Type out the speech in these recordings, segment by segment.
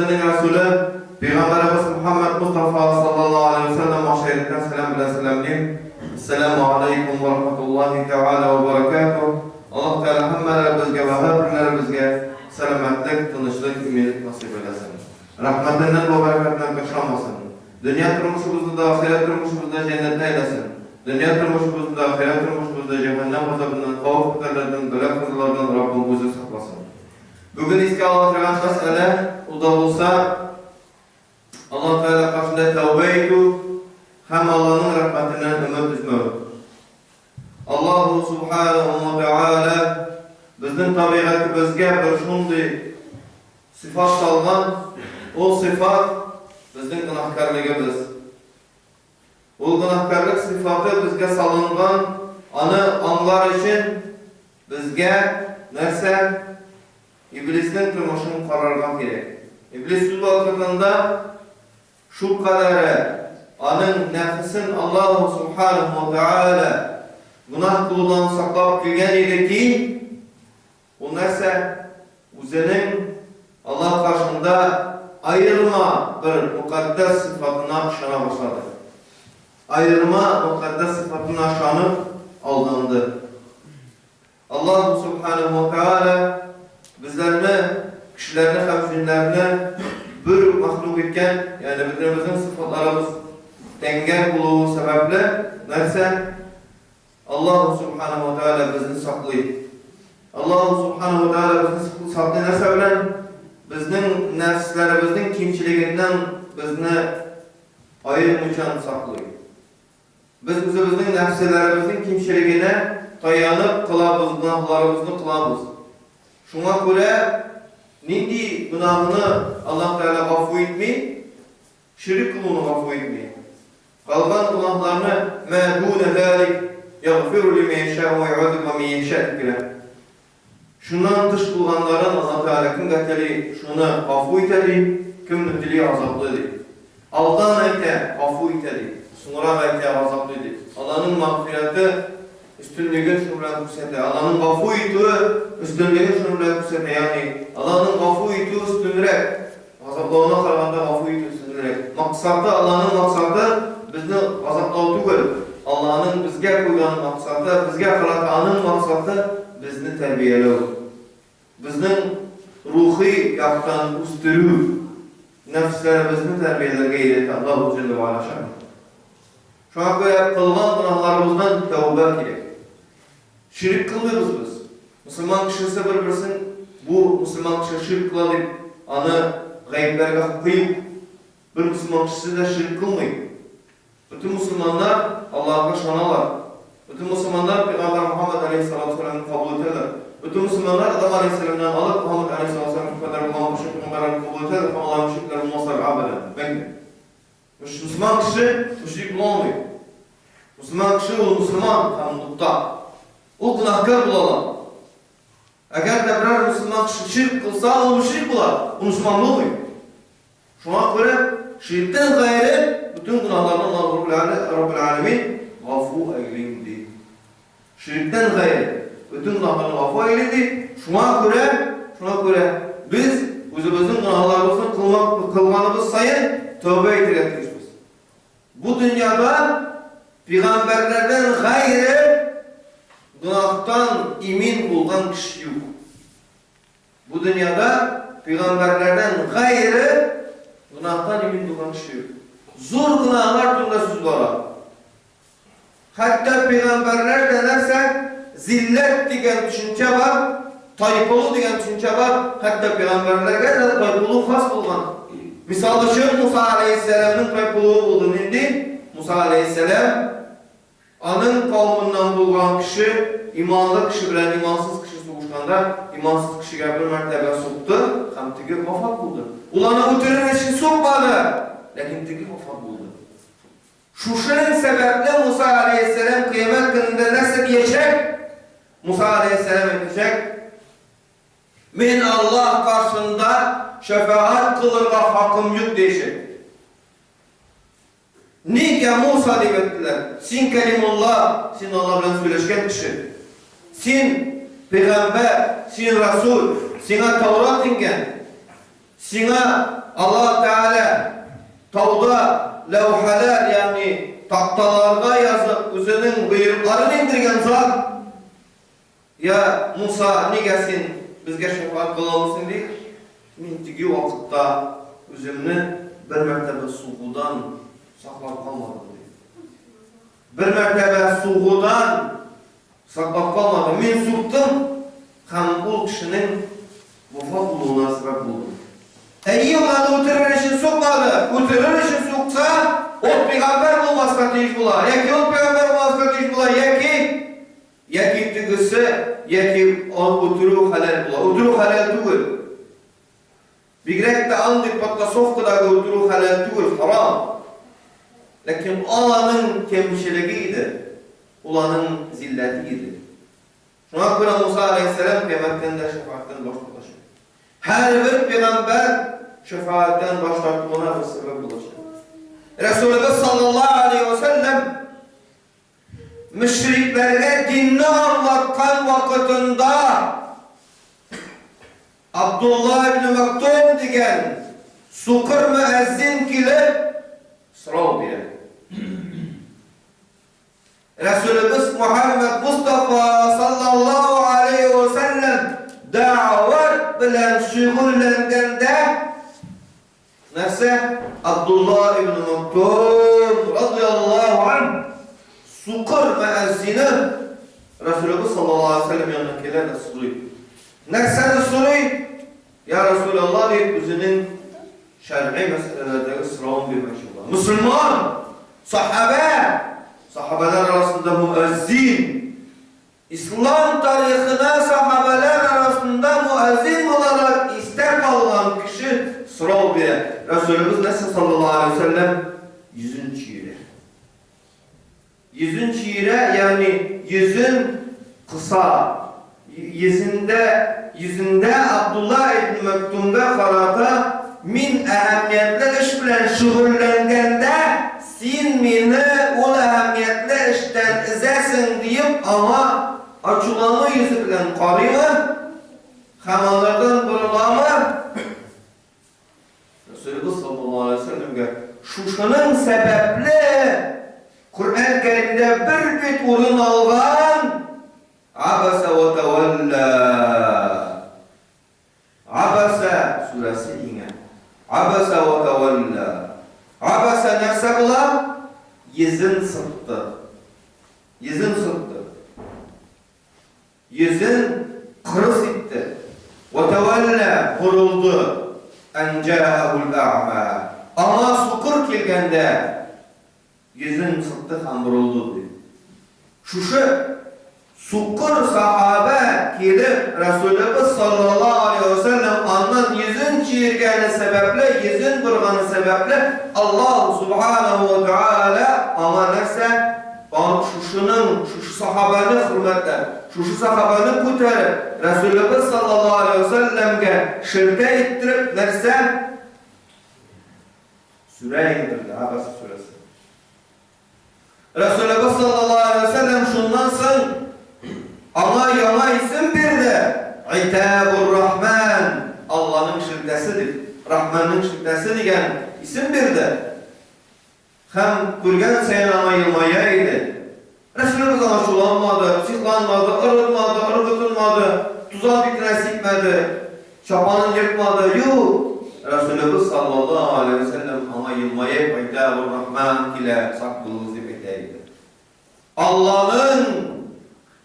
үзенең Расуле, Пәйгамбәребез Мухаммад Мустафа саллаллаһу алейһи ва сәлләм аша иреткән сәлам белән сәламлим. Әссәламү алейкум ва рахматуллаһи тәгалә ва баракатуһ. Аллаһ Тәгалә һәммәләребезгә вә һәрберләребезгә сәламәтлек, тынычлык, иминлек насыйп әйләсен. Рәхмәтеннән вә бәрәкәтеннән ташламасын. Дөнья тормышыбызны да, ахирәт тормышыбызны да җәннәттә әйләсен. Дөнья тормышыбызны да, ахирәт тормышыбызны да җәһәннәм газабыннан, хәвеф-хәтәрләрдән, бәла-казалардан Раббым үзе сакласын. Бүген искә ала торган мәсьәлә, ул да булса, Аллаһ Тәгалә каршында тәүбә итү һәм Аллаһның рәхмәтеннән өмет өзмәү. Аллаһу субханаһу ва тәгалә безнең табигатебезгә бер шундый сыйфат салган, ул сыйфат безнең гөнаһкарлыгыбыз. Ул гөнаһкарлык сыйфаты безгә салынган, аны аңлар өчен безгә нәрсә? Иблиснең тормышын карарга кирәк. Иблис үз вакытында шулкадәре аның нәфесен Аллаһу субханаһу ва тааля гөнаһ кылудан саклап килгән иде ки, Ул нәрсә? Үзенең Аллаһ каршында аерма бер мөкатдәс сыйфатына ышана башлады. Аерма мөкатдәс сыйфатына ышанып алданды. Аллаһу субханаһу ва тааля безләрне, кешеләрне һәм җеннәрне бер үк мәхлук иткән, ягъни бөтенебезнең сыйфатларыбыз тәңгәл булуы сәбәпле, нәрсә? Аллаһу Субханаһу ва Тааля безне саклый. Аллаһу Субханаһу ва Тааля безне саклый нәрсә белән? Безнең нәфсләребезнең кимчелегеннән безне аермыйчан саклый. Без үзебезнең нәфселәребезнең кимчелегенә таянып кылабыз, гөнаһларыбызны кылабыз. Шуңа күрә нинди гөнаһны Аллаһ Тәгалә гафу итми? Ширек кылуны гафу итми. Калган гөнаһларны мә дуна залик ягъфиру лимән яшәу вә югазибу мин яшә дип килә. Шуннан тыш булганнарын Аллаһ Тәгалә кемгә тели, шуны гафу итә ди, кемне тели, азаплый ди. Алдан әйтә, гафу итә ди, соңрак әйтә, газаплый ди. Аллаһның мәгъфирәте өстенлеген шуның белән күрсәтә. Аллаһның гафу итүе өстенлеген шуның белән күрсәтә. Ягъни Аллаһның гафу итүе өстенрәк. Газаплавына караганда гафу итү өстенрәк. Максаты, Аллаһның максаты безне газаплау түгел. Аллаһның безгә куйган максаты, безгә карата Аның максаты безне тәрбияләү. Безнең рухи яктан үстерү, нәфесләребезне тәрбияләргә өйрәтә Аллаһу җәллә вә аля ша'нүһ. Шуңа күрә кылган гөнаһларыбыздан тәүбә кирәк. Ширек кылмыйбыз без. Мөселман кешесе бер-берсен бу мөселман кеше ширк кыла дип аны гаепләргә хакы юк. Бер мөселман кешесе дә ширк кылмый. Бөтен мөселманнар Аллаһыга ышаналар. Бөтен мөселманнар пәйгамбәр Мухаммад алейһиссалату вәссәламны кабул итәләр. Бөтен мөселманнар Адам алейһиссәламнән алып Мухаммад алейһиссалату вәссәламгә кадәр булган барча пәйгамбәрләрне кабул итәләр һәм алар мөшрикләр булмасалар абәдән, мәңге. Мөселман кеше мөшрик була алмый. Мөселман кеше ул мөселман һәм нукта. Ул гөнаһкар була ала. Әгәр дә берәр мөселман кеше ширк кылса, ул мөшрик була, ул мөселман булмый. Шуңа күрә ширктән гайре бөтен гөнаһларны Аллаһ Раббул Аләмин гафу әйлим ди. Ширктән гайре бөтен гөнаһларны гафу әйлим ди. Шуңа күрә, шуңа күрә без үзебезнең гөнаһларыбызны кылмак, кылганыбыз саен тәүбә итәргә тиешбез. Бу дөньяда пигамбәрләрдән гайре гөнаһтан имин булган кеше юк. Бу дөньяда пигамбәрләрдән гайре гөнаһтан имин булган кеше юк. Зур гөнаһлар турында сүз бара. Хәтта пигамбәрләр дә нәрсә? Зилләт дигән төшенчә бар, тайпылу дигән төшенчә бар. Хәтта пигамбәрләргә дә тайпылу хас булган. Мисал өчен, Муса алейһиссәламнең тайпылуы булды. Нинди? Муса алейһиссәлам аның кавымыннан булган кеше, иманлы кеше белән имансыз кеше сугышканда, имансыз кешегә бер мәртәбә сукты һәм теге вафат булды. Ул аны үтерер өчен сукмады, ләкин теге вафат булды. Шушының сәбәпле Муса алейһиссәлам кыямәт көнендә нәрсә диячәк? Муса алейһиссәлам әйтәчәк, Мин Аллаһ каршында шәфәгать кылырга хакым юк диячәк. Нигә Муса дип әйттеләр? Син кәлимулла, син Алла белән сөйләшкән кеше. Син пәйгамбәр, син расул, сиңа Таурат иңгән. Сиңа Аллаһ Тәгалә тауда ләүхәләр, ягъни такталарга язып, үзенең боерыкларын иңдергән зат, Я, Муса, нигә син безгә шәфәгать кыла алмыйсың, ди. Мин теге вакытта үземне бер мәртәбә сугудан саклап калмадым, ди. Бер мәртәбә сугудан Саклап калмады. Мин суктым һәм ул кешенең вафат булуына сәбәп булдым. Әйе, ул аны үтерер өчен сукмады. Үтерер өчен сукса, ул пәйгамбәр булмаска тиеш була. Яки ул пәйгамбәр булмаска тиеш була, яки яки тегесе, яки аны үтерү хәләл була. Үтерү хәләл түгел. Бигрәк тә андый подтасовкадагы үтерү хәләл түгел, харам. Ләкин ул аның кимчелеге иде, ул аның зилләте иде. Шуңа күрә Муса аләйһиссәлам кыямәт көнендә шәфәгатьтән баш тартачак. Һәрбер пәйгамбәр шәфәгатьтән баш тартуына бер сәбәп булачак. Рәсүлебез саллаллаһу алейһи ва сәлләм мөшрикләргә динне аңлаткан вакытында Абдулла ибн Мактум дигән сукыр мөәззин килеп сорау бирә. Рәсүлебез Мухаммад Мустафа саллаллаһу алейхи ва сәлләм дәгъват белән шөгыльләнгәндә нәрсә? Абдулла ибн Мактум радияллаһу анһу сукыр мөәззине Рәсүлебез саллаллаһу алейһи ва сәлләм янына килә дә сорый. Нәрсәне сорый? Я Расулалла, дип, үзенең шәргый мәсьәләләрдәге соравын бирмәкче була. Мөселман, сахабә, сахабәләр арасында муәззин, Ислам тарихына сахабәләр арасында муәззин буларак истә калган кеше сорау бирә. Расулыбыз нәрсә саллаллаһу алейһи ва сәлләм йөзен чөерә. Йөзен чөерә, ягъни йөзен кыса. Йөзендә, йөзендә Абдулла ибн Мәктумгә карата мин әһәмиятле эш белән шөгыльләнгәндә, син мине ул әһәмиятле эштән өзәсең, диеп, аңа ачулану йөзе белән карыймы һәм анардан борыламы? Рәсүлебез саллаллаһу алейһи ва сәлләмгә шушының сәбәпле Коръән Кәримдә бер бит урын алган Абаса ва тәвәллә. Абаса сүрәсе иңә. Абаса ва тәвәллә. Абаса нәрсә була? Йөзен сытты. Йөзен сытты. Йөзен кырыс итте. Вә тәвәллә, борылды. Ән җаәһул әгъмә. Аңа сукыр килгәндә, йөзен сытты һәм борылды, ди. Шушы сукыр сахабә килеп, Рәсүлебез саллаллаһу алейһи вә сәлләм аннан йөзен чөергәне сәбәпле, йөзен борганы сәбәпле, Аллаһу субханаһу вә тәгалә аңа нәрсә? Ан шушының, шушы сахабәне хөрмәтләп, шушы сахабәне күтәреп, Рәсүлебез саллаллаһу алейһи вә сәлләмгә шелтә иттереп, нәрсә? Сүрә иңдерде, Абаса сүрәсе. Рәсүлебез саллаллаһу алейһи вә сәлләм шуннан соң аңа яңа исем бирде, Итабур Рахман, Алланың шелтәсе дип, Рахманның шелтәсе дигән исем бирде. Һәм күргән саен аңа елмая иде. Рәсүлебез аңа ачуланмады, психланмады, ырынмады, ыргытынмады, тузан битенә сипмәде, чапанын ертмады, юк! Рәсүлебез саллаллаһу алейһи вә сәлләм аңа елмаеп әйтә, Абуррахман килә, сак булыгыз, дип әйтә иде. Алланың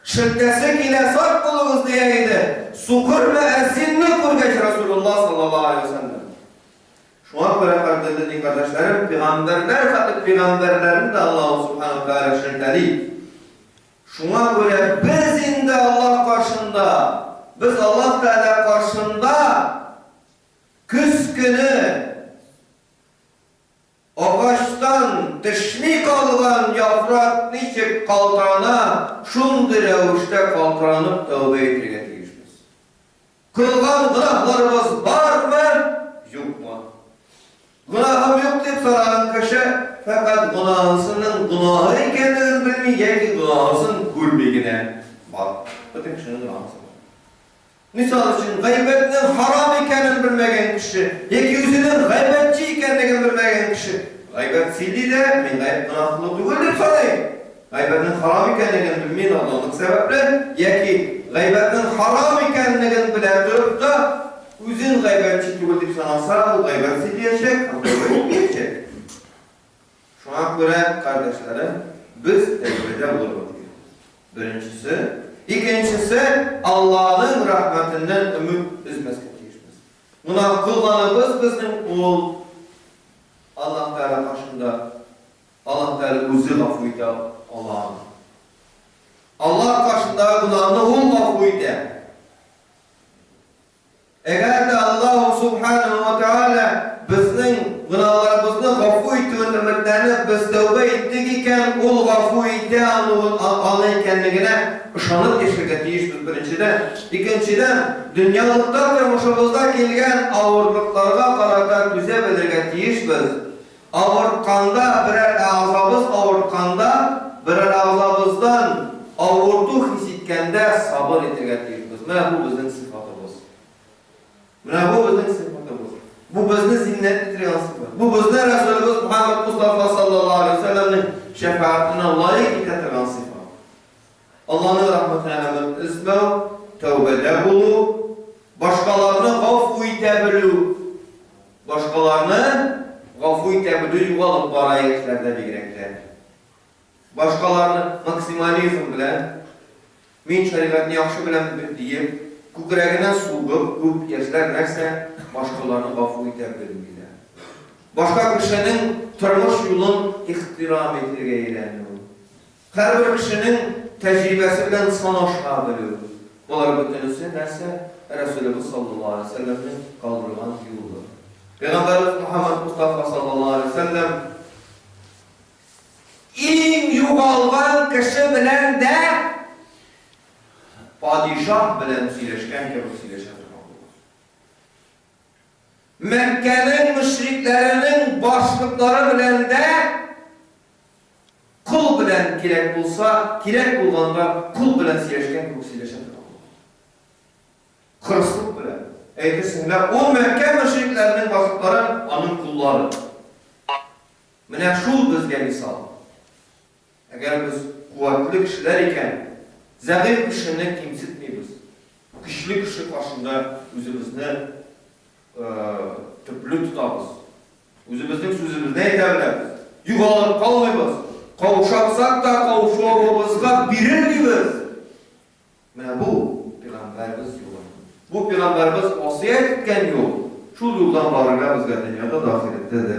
шелтәсе килә, сак булыгыз, дия иде. Сукыр мөәззинне күргәч Рәсүлуллаһ саллаллаһу алейһи вә сәлләм. Шуңа күрә, кадерле дин кардәшләрем, пәйгамбәрләр хәтле пәйгамбәрләрне дә Аллаһу Субхану ва Тәгалә шелтәли. Шуңа күрә без инде Аллаһ каршында, без Аллаһ Тәгалә каршында көз көне агачтан төшми калган яфрак ничек калтырана, шундый рәвештә калтыранып тәүбә итәргә тиешбез. Кылган гөнаһларыбыз бармы, юкмы? Гөнаһым юк дип санаган кеше фәкать гөнаһысының гөнаһы икәнлеген белми яки гөнаһысын күрми генә. Бар. Бөтен кешенең гөнаһысы бар. Мисал өчен, гайбәтнең харам икәнен белмәгән кеше яки үзенең гайбәтче икәнлеген белмәгән кеше гайбәт сөйли дә, мин гаеп гөнаһлы түгел дип саный. Гайбәтнең харам икәнлеген белми наданлык сәбәпле яки гайбәтнең харам икәнлеген белә торып та, үзен гайбәтче түгел дип санаса, ул гайбәт сөйлиячәк һәм тәүбә итмәячәк. Шуңа күрә, кардәшләрем, без тәүбәдә булырга тиешбез. Беренчесе. Икенчесе, Алланың рәхмәтеннән өмет өзмәскә тиешбез. Гөнаһ кылганыбыз безнең ул Аллаһ Тәгалә каршында Аллаһ Тәгалә үзе гафу итә ала аны. Аллаһ каршындагы гөнаһны ул гафу итә. Әгәр дә Аллаһу Субханаһу ва Тәгалә безнең гөнаһларыбызны гафу итүен өметләнеп, без тәүбә иттек икән, Ул гафу итә алуын, ала икәнлегенә ышанып яшәргә тиешбез, беренчедән. Икенчедән, дөньялыкта тормышыбызда килгән авырлыкларга карата түзә белергә тиешбез. Авыртканда, берәр әгъзабыз авыртканда, берәр әгъзабыздан авырту хис иткәндә сабыр итәргә тиешбез. Менә бу безнең сыйфатыбыз. Менә бу безнең сыйфатыбыз. Бу безне зиннәтле торган сыйфат. Бу безне Рәсүлебез Мухаммад Мустафа саллаллаһу алейһи ва сәлләмнең шәфәгатенә лаек итә торган сыйфат. Алланың рәхмәтенә өмет өзмәү, тәүбәдә булу, башкаларны гафу итә белү. Башкаларны гафу итә белү югалып бара яшьләрдә бигрәк тә. Башкаларны максимализм белән, мин шәригатьне яхшы беләм диеп, күкрәгенә сугып, күп яшьләр нәрсә, башкаларны гафу итә белмиләр. Башка кешенең тормыш юлын ихтирам итергә өйрәнү. Һәрбер кешенең тәҗрибәсе белән санаша белү. Болар бөтенесе нәрсә? Рәсүлебез саллаллаһу алейһи ва сәлләмнең калдырган юлы. Пәйгамбәребез Мухаммад Мустафа саллаллаһу алейһи ва сәлләм иң югалган кеше белән дә падишаһ белән сөйләшкән кебек сөйләшә торган булган. Мәккәнең мөшрикләренең башлыклары белән дә Кол белән кирәк булса, кирәк булганда кол белән сөйләшкән кебек сөйләшә торган булган. Кырыслык белән. Әйтерсең лә, ул Мәккә мөшрикләренең башлыклары аның коллары. Менә шул безгә мисал. Әгәр без куәтле кешеләр икән, зәгыйфь кешене кимсетмибез. Көчле кеше каршында үзебезне төпле тотабыз. Үзебезнең сүзебезне әйтә беләбез. Югалып калмыйбыз. Каушатсак та каушавыбызга бирелмибез. Менә бу пигамбәребез юлы. Бу пигамбәребез васыять иткән юл. Шул юлдан барырга безгә дөньяда да, ахирәттә дә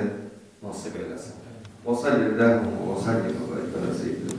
насыйп әйләсен. Ва саллиллаһу ва саллим ва барик аля сәйидина.